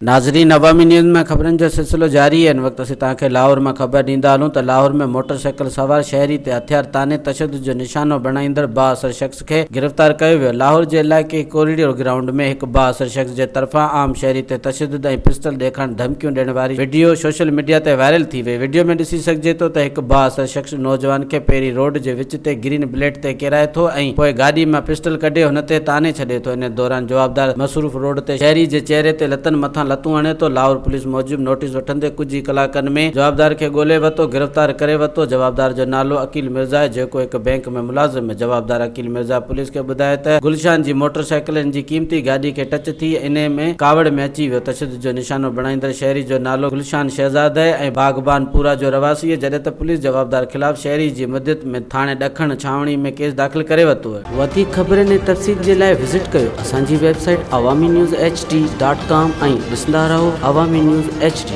ناظرين عوامي نيوز ۾ خبرن جو سلسلو جاري آهي هن وقت اسين توهان کي لاهور مان خبر ڏيندا هلون ته لاهور ۾ موٽر سائيڪل سوار شهري تي هٿيار تاني تشدد جو نشانو بڻائيندڙ بااثر شخص کي گرفتار ڪيو ويو لاهور جي علائقي ڪوريڙو گرائونڊ ۾ هڪ بااثر شخص جي طرفان عام شهري تي تشدد ۽ پسٽل ڏيکارڻ ڌمڪيون ڏيڻ واري وڊيو سوشل ميڊيا تي وائرل ٿي وئي وڊيو ۾ ڏسي سگهجي ٿو ته هڪ بااثر شخص نوجوان کي پهرين روڊ جي وچ تي گرين بليٽ تي ڪيرائي ٿو ۽ پوء گاڏي مان پسٽل ڪڍي هن تي تاني ڇڏي ٿو. ان دوران جوابدار مصروف روڊ تي شهري جي چهري تي لتن مٿان لتون هڻي ٿو. لاهور پوليس موجب نوٽيس وٺندي ڪجهه ئي ڪلاڪن ۾ جوابدار کي ڳولي ورتو گرفتار ڪري ورتو. جوابدار جو نالو عقيل مرزا آهي جيڪو هڪ بئنڪ ۾ ملازم آهي. جوابدار عقيل مرزا پوليس کي ٻڌايو ته گلشان جي موٽر سائيڪل هن جي قيمتي گاڏي کي ٽچ ٿي انهي ۾ ڪاوڙ ۾ اچي ويو. تشدد جو نشانو بڻائيندڙ شهري جو نالو گلشان شهزاد آهي ۽ باغبان پورا جو رهواسي آهي، جڏهن ته پوليس جوابدار خلاف شهري جي مدعيت ۾ ٿاڻي ڏکڻ ڇانوڻي ۾ ڪيس داخل ڪري ورتو آهي. وڌيڪ خبرن ۽ تفصيل جي لاء وزٽ ڪيو اسان جي website Awami news H D dot com ۽ ڏسندا رهو عوامي نيوز ايڇ ڊي.